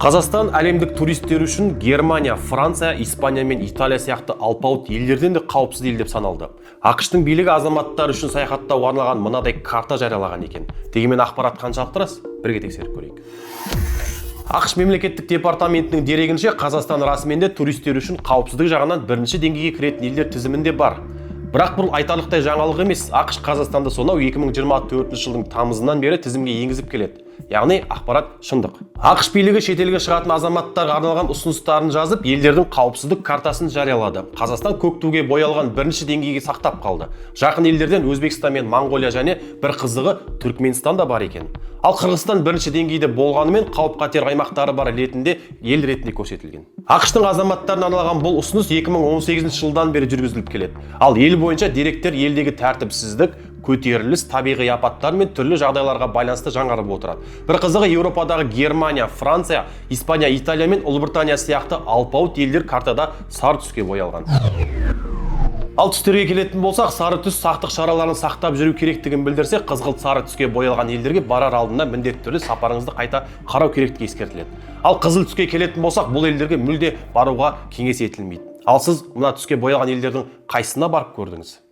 Қазақстан әлемдік туристер үшін Германия, Франция, Испания мен Италия сияқты алпауыт елдерден де қауіпсіз ел деп саналды. АҚШ-тың билігі азаматтар үшін саяхаттауға арналған мынадай карта жариялаған екен. Дегенмен ақпарат қаншалықты рас, бірге тексеріп көрейік. АҚШ мемлекеттік департаментінің дерегінше, Қазақстан расымен де туристер үшін қауіпсіздік жағынан бірінші деңгейге кіретін елдер тізімінде бар. Бірақ бұл айтарлықтай жаңалық емес. АҚШ Қазақстанды сонау 2024 жылдың тамызынан бері тізімге енгізіп келеді. Яғни ақпарат шындық. АҚШ билігі шетелге шығатын азаматтарға арналған ұсыныстарын жазып, елдердің қауіпсіздік картасын жариялады. Қазақстан көк туге боялған бірінші деңгейге сақтап қалды. Жақын елдерден Өзбекстан мен Моңғолия және бір қызығы, Түркменстан да бар екен. Ал Қырғызстан бірінші деңгейде болғанымен, қауіп қатер аймақтары бар ретінде ел ретінде көрсетілген. АҚШ-тың азаматтарына арналған бұл ұсыныс 2018 жылдан бері жүргізіліп келеді. Ал ел бойынша деректер елдегі тәртіпсіздік, көтеріліс, табиғи апаттар мен түрлі жағдайларға байланысты жаңарып отырады. Бір қызығы, Еуропадағы Германия, Франция, Испания, Италия мен Ұлыбритания сияқты алпауыт елдер картада сары түске боялған. Ал түстерге келетін болсақ, сары түс сақтық шараларын сақтап жүру керектігін білдірсе, қызғылт сары түске боялған елдерге барар алдында міндетті түрде сапарыңызды қайта қарау керектігі ескертіледі. Ал қызыл түске келетін болсақ, бұл елдерге мүлде баруға кеңес етілмейді. Ал сіз мына түске боялған елдердің қайсысына барып көрдіңіз?